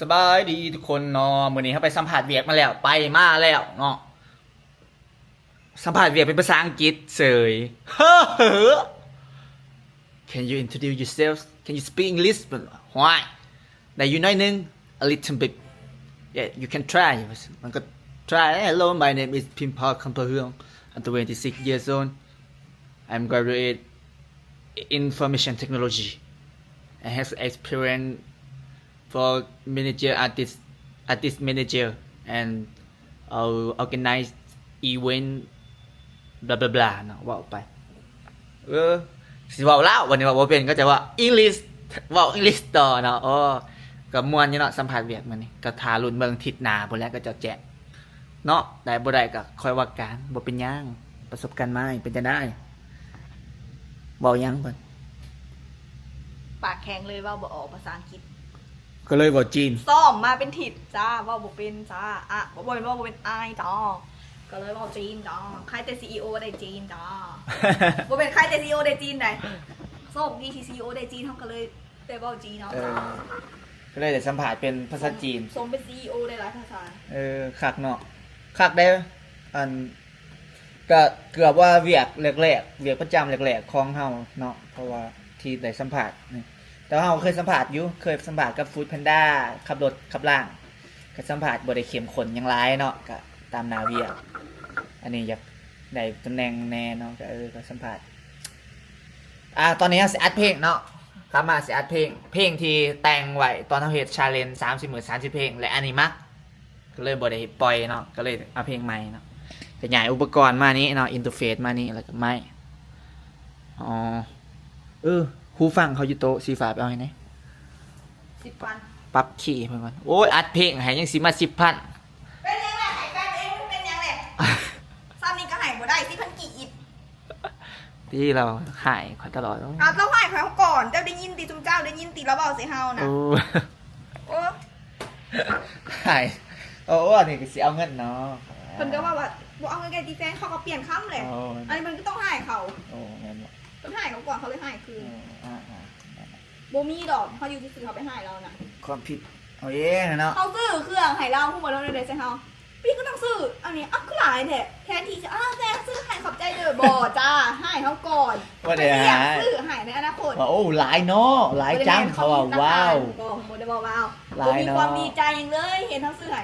ສະບາຍດີທຸກຄົນເນາະ ມື້ນີ້ເຮົາໄປສຳພາດວຽກມາແລ້ວ ໄປມາແລ້ວເນາະ ສຳພາດວຽກເປັນພາສາອັງກິດເສີຍ Can you introduce yourself? Can you speak English? ຫ້ວຍ ໄດ້ຢູ່ໜ້ອຍໜຶ່ງ a little bit. Yeah, you can try. ມັນກໍ try. Hello, my name is Pimpal Kampahung. I'm twenty-six years old. I'm graduate information technology. I have experience for manager, artist, artist manager and organize event blah blah blah ເນາະ ເວົ້າໄປ. ເອີ ຊິເວົ້າລາວ ບັດນີ້ເວົ້າບໍ່ເປັນ ກໍຈະເວົ້າ English ເວົ້າ English ຕໍ່ເນາະ. ໂອ້ ກໍມ່ວນຢູ່ເນາະ ສຳພາດວຽກມື້ນີ້ ກໍຖ້າລຸ້ນເບິ່ງທິດໜ້າພຸ້ນແຫຼະ ເຂົາເຈົ້າແຈ້ງເນາະ. ໄດ້ບໍ່ໄດ້ກໍຄ່ອຍວ່າກັນ ບໍ່ເປັນຫຍັງ. ປະສົບການໃໝ່ ເປັນຈັ່ງໃດ? ເວົ້າຫຍັງເພິ່ນ? ປາກແຂງເລີຍ ເວົ້າບໍ່ອອກພາສາອັງກິດ. ກໍເລີຍເວົ້າຈີນ. ຊ້ອມມາເປັນທິດຈ້າ ເວົ້າບໍ່ເປັນຈ້າ. ອະ ບໍ່ແມ່ນເວົ້າບໍ່ເປັນ ອາຍຈ້າ ກໍເລີຍເວົ້າຈີນຈ້າ. ຂາຍແຕ່ຊີອີໂອໄດ້ຈີນຈ້າ. ບໍ່ແມ່ນຂາຍແຕ່ຊີອີໂອໄດ້ຈີນໃດ ໂຊກດີທີ່ຊີອີໂອໄດ້ຈີນ ເຮົາກໍເລີຍໄດ້ເວົ້າຈີນເອົາ. ເອີ ກໍເລີຍໄດ້ສຳພາດເປັນພາສາຈີນ. ສົມເປັນຊີອີໂອໄດ້ຫຼາຍພາສາ. ເອີ ຄັກເນາະ ຄັກເດ້. ອັນ ກະເກືອບວ່າວຽກແລກໆ ວຽກປະຈຳແລກໆຂອງເຮົາເນາະ ເພາະວ່າທີ່ໄດ້ສຳພາດນີ້ ແຕ່ວ່າເຮົາເຄີຍສຳພາດຢູ່ ເຄີຍສຳພາດກັບຟູດແພນດ້າ ຂັບລົດຂັບລາງ ກະສຳພາດບໍ່ໄດ້ເຂັ້ມຂຸ້ນຫຍັງຫຼາຍເນາະ ກະຕາມໜ້າວຽກ. ອັນນີ້ຢາກໄດ້ຕຳແໜ່ງແດ່ເນາະ ກະ ເອີ ກະສຳພາດ. ອາ ຕອນນີ້ເຮົາຊິອັດເພງເນາະ ກັບມາຊິອັດເພງ ເພງທີ່ແຕ່ງໄວ້ຕອນເຮົາເຮັດ challenge ສາມສິບມື້ ສາມສິບເພງ ແລະ ອັນນີ້ມັກ ກໍເລີຍບໍ່ໄດ້ປ່ອຍເນາະ ກໍເລີຍເອົາເພງໃໝ່ເນາະ. ກໍຍ້າຍອຸປະກອນມານີ້ເນາະ ອິນເຕີເຟດມານີ້ ແລ້ວກໍໄມ. ອໍ ເອີ ຫູຟັງເຂົາຢູ່ໂຕະສີຟ້າ ໄປເອົາໃຫ້ແດ່. ສິບພັນ ປັບຄີ້ເພິ່ນກ່ອນ. ໂອ້ຍ ອັດເພງໃຫ້ຍັງຊິມາສິບພັນ. ເປັນຫຍັງລະ ໃຫ້ແຟນເອງມັນເປັນຫຍັງແຫຼະ? ຊ້ຳນີ້ກໍໃຫ້ບໍ່ໄດ້ ສິບພັນກີບ. ທີ່ລາວຮ້າຍຂ້ອຍຕະຫຼອດ. ເອົາ ລາວຮ້າຍຂ້ອຍກ່ອນ ເຈົ້າໄດ້ຍິນຕິ ຊຸມເຈົ້າໄດ້ຍິນຕິລາວເວົ້າໃສ່ເຮົານະ. ໂອ້ ໂອ້ ຮ້າຍ. ໂອ້ ອັນນີ້ກໍຊິເອົາເງິນເນາະ. ເພິ່ນກໍເວົ້າວ່າ ບໍ່ເອົາເງິນກັນຕິແຟນ ເຂົາກໍປ່ຽນຄຳແຫຼະ. ໂອ້ ອັນນີ້ເພິ່ນກໍຕ້ອງຮ້າຍເຂົາ. ໂອ້ ແມ່ນບໍ່? ເພິ່ນຮ້າຍເຂົາກ່ອນ ເຂົາເລີຍຮ້າຍຄືນ. ເອີ ອ່າໆ ບໍ່ມີດອກ ເຮົາຢູ່ຊື່ໆ ເຂົາໄປຮ້າຍລາວນະ. ຄວາມຜິດເຮົາເອງຫັ້ນເນາະ ເຮົາຊື້ເຄື່ອງໃຫ້ລາວ ຮູ້ບໍ່ລາວໄດ້ໃສ່ເຮົາ. ປີກໍຕ້ອງຊື້ອັນນີ້ ເອົາ ຄືຫຼາຍແທ້ ແທນທີ່ຈະ ອ້າ ແຊງຊື້ໃຫ້ ຂອບໃຈເດີ. ບໍ່ຈ້າ ໃຫ້ເຮົາກ່ອນ ບໍ່ໄດ້ໃຫ້ ຊື້ໃຫ້ໃນອະນາຄົດ. ວ່າ ໂອ້ ຫຼາຍເນາະ ຫຼາຍຈັງ ເຂົາວ່າ ວ້າວ ບໍ່ ບໍ່ໄດ້ເວົ້າ ວ້າວ ຫຼາຍເນາະ ບໍ່ມີຄວາມດີໃຈຫຍັງເລີຍ ເຫັນເຮົາຊື້ໃຫ້.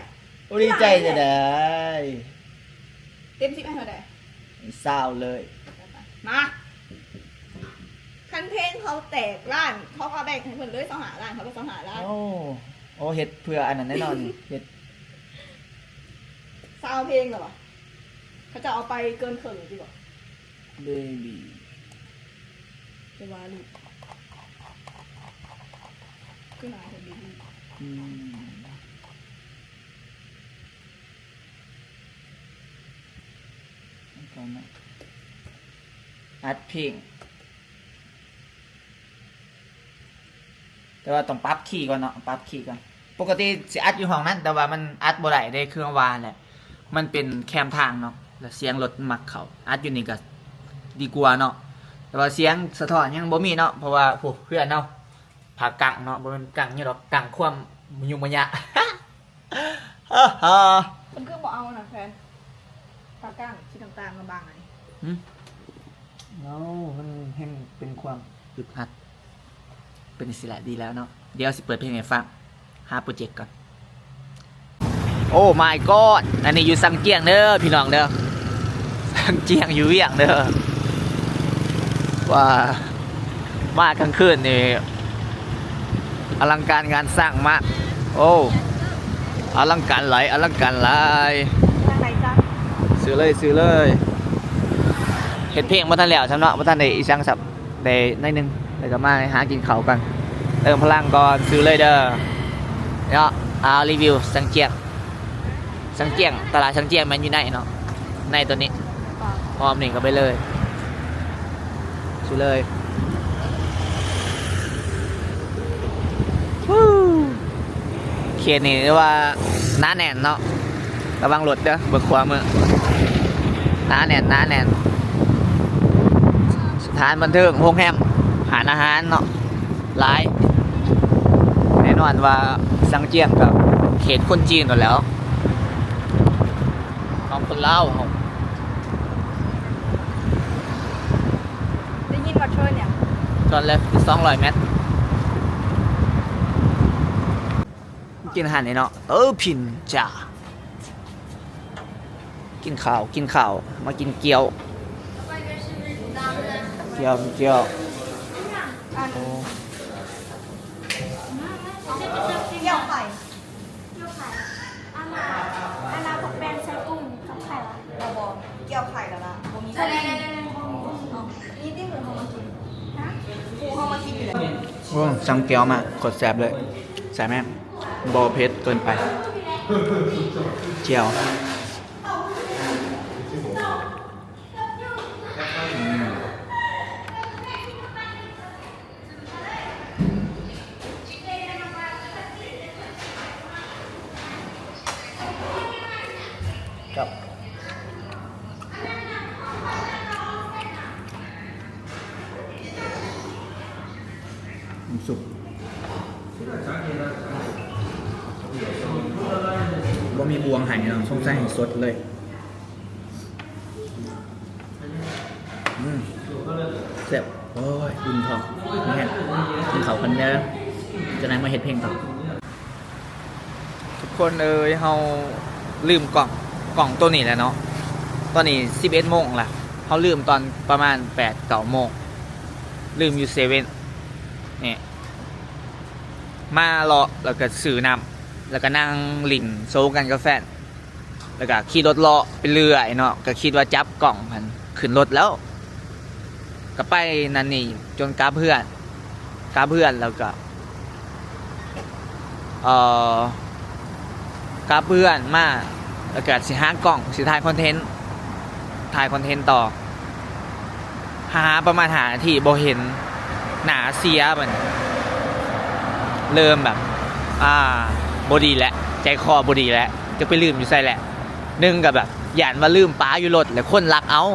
ໂອ້ ດີໃຈຈັ່ງໃດ? ເຕັມສິບໃຫ້ເທົ່າໃດ? ຊາວເລີຍ. ມາ ຄັນເພງເຂົາແຕກລ້ານ ເຂົາກໍແບ່ງໃຫ້ເພິ່ນເລີຍ ຊາວຫ້າລ້ານ ເຂົາກໍຊາວຫ້າລ້ານ. ໂອ້ ໂອ້ ເຮັດເພື່ອອັນນັ້ນແນ່ນອນ ເຮັດ ຊາວເພງແລ້ວຫວາ? ເຂົາເຈົ້າເອົາໄປເກີນເຄິ່ງຕິບໍ່? ເບບີ ແຕ່ວ່າລູກ ຄືຫຼາຍແທ້ເບບີ. ອືມ ອັດເພງ ແຕ່ວ່າຕ້ອງປັບຄີ້ກ່ອນເນາະ ປັບຄີ້ກ່ອນ. ປົກກະຕິຊິອັດຢູ່ຫ້ອງນັ້ນ ແຕ່ວ່າມັນອັດບໍ່ໄດ້ເດ້ ຄືວ່າຫັ້ນແຫຼະ ມັນເປັນແຄມທາງເນາະ ແລ້ວສຽງລົດມັກເຂົ້າ. ອັດຢູ່ນີ້ກໍດີກວ່າເນາະ ແຕ່ວ່າສຽງສະທ້ອນຍັງບໍ່ມີເນາະ ເພາະວ່າ ໂອ້ ເພື່ອນເຮົາ ຜ້າກັ້ງເນາະ ບໍ່ແມ່ນກັ້ງຫຍັງດອກ ກັ້ງຄວາມມະຍຸມະຍະ. ເພິ່ນຄືບໍ່ເອົາອັນນັ້ນແທນ ຜ້າກັ້ງສີນ້ຳຕານມາບັງອັນນີ້. ຫຶ? ເອົາ ມັນແຮ່ງເປັນຄວາມອຶດອັດ. ເປັນຈັ່ງຊີ້ແຫຼະ ດີແລ້ວເນາະ. ດຽວຊິເປີດເພງໃຫ້ຟັງ ຫາໂປຣເຈັກກ່ອນ. ໂອ້ ມາຍກອດ ອັນນີ້ຢູ່ສັງຈຽງເດີ ພີ່ນ້ອງເດີ. ສັງຈຽງຢູ່ວຽງເດີ. ວ້າ ມາກາງຄືນນີ້ ອະລັງການງານສ້າງມາກ. ໂອ້ ອະລັງການຫຼາຍ ອະລັງການຫຼາຍ. ຊື້ເລີຍ ຊື້ເລີຍ. ເຮັດເພງບໍ່ທັນແລ້ວຊ້ຳເນາະ ບໍ່ທັນໄດ້ອີ່ຫຍັງຊ້ຳ ໄດ້ໜ້ອຍໜຶ່ງ ແລ້ວກໍມາຫາກິນເຂົ້າກ່ອນ ເຕີມພະລັງກ່ອນ. ຊື້ເລີຍເດີເນາະ. ອາ ຣີວິວສັງຈຽງ ສັງຈຽງ ຕະຫຼາດສັງຈຽງແມ່ນຢູ່ໃນເນາະ ໃນຕົວນີ້ ອ້ອມນີ້ເຂົ້າໄປເລີຍ ຊື້ເລີຍ. ເຂດນີ້ເອີ້ນວ່າໜາແໜ້ນເນາະ ລະວັງລົດເດີ ເບິ່ງຂວາມື ໜາແໜ້ນ ໜາແໜ້ນ. ສະຖານບັນເທີງ ໂຮງແຮມ ຮ້ານອາຫານເນາະ ຫຼາຍ ແນ່ ຍ້ອນວ່າຊຽງຈຽງກໍເຂດຄົນຈີນນັ້ນແຫຼ້ວ ຂອງຄົນລາວເຮົາ. ໄດ້ຍິນວ່າເທີນຫຍັງ? ຈອດແລ້ວສອງຮ້ອຍແມັດ. ກິນອາຫານນີ້ເນາະ ເອີ ພິນຈາ. ກິນເຂົ້າ ກິນເຂົ້າ ມາກິນກ່ຽວ ກ່ຽວ ກ່ຽວ. ອັນ ໂອ້ ກ່ຽວໄຂ່ ກ່ຽວໄຂ່ ອັນນ່າ ອັນນ່າ ພວກແປ້ງໃສ່ກຸ້ງກັບໄຂ່ວະ? ບໍ່ ບໍ່ ກ່ຽວໄຂ່ແລ້ວລະ ບໍ່ມີ ໃສ່ແລ້ວ ບໍ່ມີ ມີຕິໝູເຮົາມາກິນ ໝູເຮົາມາກິນຢູ່ແລ້ວ. ໂອ້ ສັ່ງແຈ່ວມາ ໂຄດແຊບເລີຍ ແຊບແຮງ ບໍ່ເຜັດເກີນໄປ ແຈ່ວ. ນ້ຳຊຸບ ບໍ່ມີບ່ວງໃຫ້ເນາະ ສົງໄສໃຫ້ສົດເລີຍ. ອືມ ແຊບ ໂອ້ຍ ອຸ່ນທ້ອງ ແມ່ນ ກິນເຂົ້າກັນເດີ ຈະໄດ້ມາເຮັດເພງຕໍ່. ທຸກຄົນເອີຍ ເຮົາລືມກ້ອງ ກ້ອງໂຕນີ້ແຫຼະເນາະ. ຕອນນີ້ສິບເອັດໂມງລະ ເຮົາລືມຕອນປະມານແປດເກົ້າໂມງ ລືມຢູ່ເຊເວັ່ນນີ້. ມາເລາະ ແລ້ວກໍຊື້ນ້ຳ ແລ້ວກໍນັ່ງຫຼິ້ນໂຊກັນກັບແຟນ ແລ້ວກໍຂີ່ລົດເລາະໄປເລື້ອຍເນາະ ກໍຄິດວ່າຈັບກ້ອງຫັ້ນ ຂຶ້ນລົດແລ້ວ ກໍໄປນັ້ນນີ້ຈົນກັບເຮືອນ ກັບເຮືອນແລ້ວກໍ ເອີ ກັບເຮືອນມາ ແລ້ວກໍຊິຫາກ້ອງ ຊິຖ່າຍຄອນເທັນ ຖ່າຍຄອນເທັນຕໍ່ ຫາປະມານຫ້ານາທີບໍ່ເຫັນ ໜ້າເສຍ ບັດນີ້ເລີ່ມແບບ ອ່າ ບໍ່ດີແຫຼະ ໃຈຄໍບໍ່ດີແຫຼະ ຈັກໄປລືມຢູ່ໃສແຫຼະ. ໜຶ່ງກໍແບບຢ້ານວ່າລືມປະຢູ່ລົດ ແລ້ວຄົນລັກເອົາ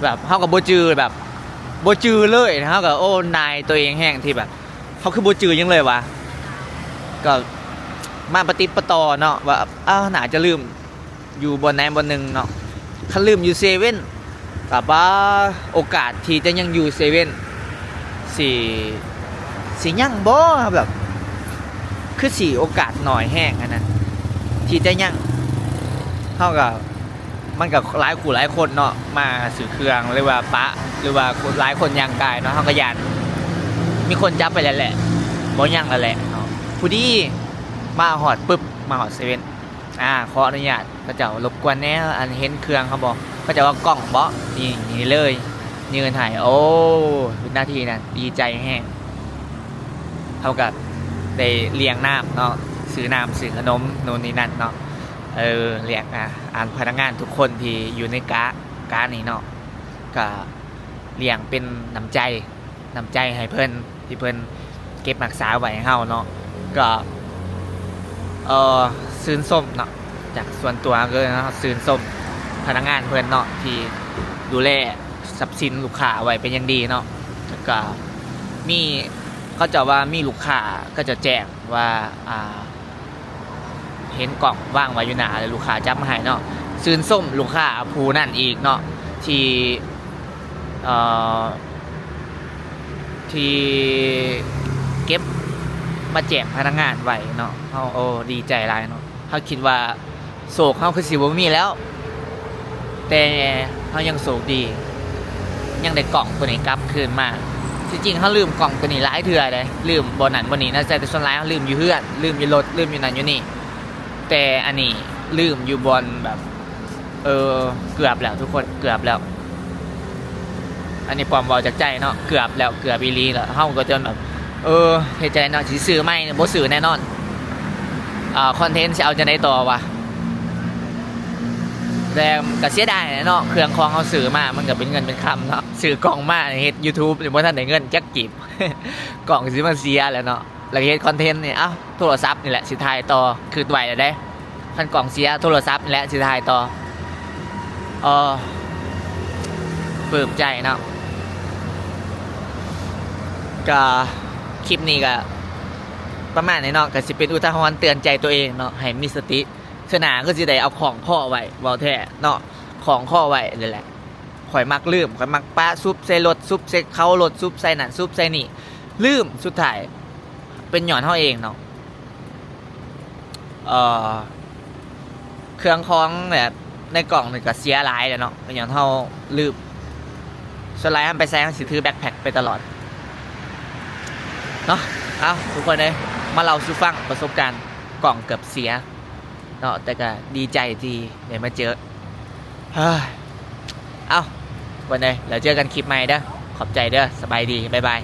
ແບບເຮົາກໍບໍ່ຈື່ ແບບບໍ່ຈື່ເລີຍ ເຮົາກໍ ໂອ້ ນາຍຕົວເອງແຮງທີ່ແບບ ເຮົາຄືບໍ່ຈື່ຫຍັງເລີຍຫວາ ກໍມາປະຕິດປະຕໍ່ເນາະ ວ່າ ເອີ ໜ້າຈະລືມ ຢູ່ບ່ອນໃດບ່ອນໜຶ່ງເນາະ. ຄັນລືມຢູ່ເຊເວັ່ນ ກໍ ປາ ໂອກາດທີ່ຈະຍັງຢູ່ເຊເວັ່ນ ຊິ ຊິຍັງບໍ່ ແບບ ຄືຊິໂອກາດໜ້ອຍແຮງຫັ້ນນະ ທີ່ຈະຍັງ. ເຮົາກໍ ມັນກໍຫຼາຍຄູ່ຫຼາຍຄົນເນາະ ມາຊື້ເຄື່ອງ ຫຼືວ່າປະ ຫຼືວ່າຄົນ ຫຼາຍຄົນຍ່າງກາຍເນາະ ເຮົາກໍຢ້ານມີຄົນຈັບໄປແລ້ວແຫຼະ ບໍ່ຍັງແລ້ວແຫຼະເນາະ. ພໍດີມາຮອດປຶບ ມາຮອດເຊເວັ່ນ ອາ ຂໍອະນຸຍາດ ເຂົາເຈົ້າລົບກວນແດ່ ອັນເຫັນເຄື່ອງເຮົາບໍ່? ເຂົາເຈົ້າວ່າກ້ອງບໍ່? ນີ້ ນີ້ເລີຍ ຍື່ນໃຫ້. ໂອ້ ວິນາທີນັ້ນດີໃຈແຮງ ເຮົາກໍໄດ້ລ້ຽງນ້ຳເນາະ ຊື້ນ້ຳຊື້ຂະໜົມໂນ່ນນີ້ນັ້ນເນາະ ເອີ ລ້ຽງ ອາ ອັນພະນັກງານທຸກຄົນທີ່ຢູ່ໃນກະ ກະນີ້ເນາະ ກໍລ້ຽງເປັນນ້ຳໃຈ ນ້ຳໃຈໃຫ້ເພິ່ນ ທີ່ເພິ່ນເກັບຮັກສາໄວ້ໃຫ້ເຮົາເນາະ. ກໍ ເອີ ຊື່ນຊົມເນາະ ຈາກສ່ວນຕົວເລີຍເນາະ ຊື່ນຊົມພະນັກງານເພິ່ນເນາະ ທີ່ດູແລຊັບສິນລູກຄ້າໄວ້ເປັນຢ່າງດີເນາະ. ແລ້ວກໍມີ ເຂົາເຈົ້າວ່າມີລູກຄ້າ ເຂົາເຈົ້າແຈ້ງວ່າ ອ່າ ເຫັນກ້ອງວາງໄວ້ຢູ່ໜ້າ ແລ້ວລູກຄ້າຈັບມາໃຫ້ເນາະ. ຊື່ນຊົມລູກຄ້າຜູ້ນັ້ນອີກເນາະ ທີ່ ເອີ ທີ່ເກັບມາແຈ້ງພະນັກງານໄວ້ເນາະ. ເຮົາ ໂອ້ ດີໃຈຫຼາຍເນາະ. ເຮົາຄິດວ່າໂຊກເຮົາຄືຊິບໍ່ມີແລ້ວ ແຕ່ເຮົາຍັງໂຊກດີ ຍັງໄດ້ກ້ອງໂຕນີ້ກັບຄືນມາ. ທີ່ຈິງເຮົາລືມກ້ອງໂຕນີ້ຫຼາຍເທື່ອເດ້ ລືມບ່ອນນັ້ນບ່ອນນີ້ນະ ແຕ່ສ່ວນຫຼາຍເຮົາລືມຢູ່ເຮືອນ ລືມຢູ່ລົດ ລືມຢູ່ນັ້ນຢູ່ນີ້. ແຕ່ອັນນີ້ລືມຢູ່ບ່ອນແບບ ເອີ ເກືອບແລ້ວທຸກຄົນ ເກືອບແລ້ວ. ອັນນີ້ປ້ອມເວົ້າຈາກໃຈເນາະ ເກືອບແລ້ວ ເກືອບອີ່ຫຼີແລ້ວ. ເຮົາກໍຈົນແບບ ເອີ ເຮັດຈັ່ງໃດເນາະ ຊິຊື້ໃໝ່ນີ້ບໍ່ຊື້ແນ່ນອນ. ອ່າ ຄອນເທັນຊິເອົາຈັ່ງໃດຕໍ່ວະ? ແຕ່ກໍເສຍດາຍແຫຼະເນາະ ເຄື່ອງຂອງເຮົາຊື້ມາ ມັນກໍເປັນເງິນເປັນຄຳເນາະ. ຊື້ກ້ອງມາເຮັດ YouTube ນີ້ ບໍ່ທັນໄດ້ເງິນຈັກກີບ ກ້ອງຊິມາເສຍແລ້ວເນາະ. ແລ້ວເຮັດຄອນເທັນນີ້ ເອົ້າ ໂທລະສັບນີ້ແຫຼະຊິຖ່າຍຕໍ່ ຄິດໄວ້ແລ້ວເດ້ ຄັນກ້ອງເສຍ ໂທລະສັບນີ້ແຫຼະຊິຖ່າຍຕໍ່. ເອີ ປຶ້ມໃຈເນາະ. ກະ ຄລິບນີ້ກະ ປະມານນີ້ເນາະ ກໍຊິເປັນອຸທາຫອນເຕືອນໃຈຕົວເອງເນາະ ໃຫ້ມີສະຕິ. ເທື່ອໜ້າຄືຊິໄດ້ເອົາຂອງຄໍ້ໄວ້ ເວົ້າແທ້ເນາະ ຂອງຄໍ້ໄວ້ນີ້ແຫຼະ. ຂ້ອຍມັກລືມ ຂ້ອຍມັກປະສຸບໃສ່ລົດ ສຸບໃສ່ເຂົາລົດ ສຸບໃສ່ນັ້ນ ສຸບໃສ່ນີ້ ລືມ ສຸດທ້າຍເປັນຍ້ອນເຮົາເອງເນາະ. ເອີ ເຄື່ອງຂອງແບບໃນກ່ອງນີ້ກໍເສຍຫຼາຍແລ້ວເນາະ ກໍຍ້ອນເຮົາລືມ. ສ່ວນຫຼາຍເຮົາໄປໃສ ເຮົາຊິຖືແບັກແພັກໄປຕະຫຼອດເນາະ. ເອົ້າ ທຸກຄົນເອີຍ ມາເລົ່າສູ່ຟັງປະສົບການກ່ອງເກືອບເສຍເນາະ ແຕ່ກໍດີໃຈທີ່ໄດ້ມາເຈີ. ເອີຍ ເອົ້າ ທຸກຄົນເອີຍ ແລ້ວເຈີກັນຄລິບໃໝ່ເດີ. ຂອບໃຈເດີ. ສະບາຍດີ. ບາຍບາຍ.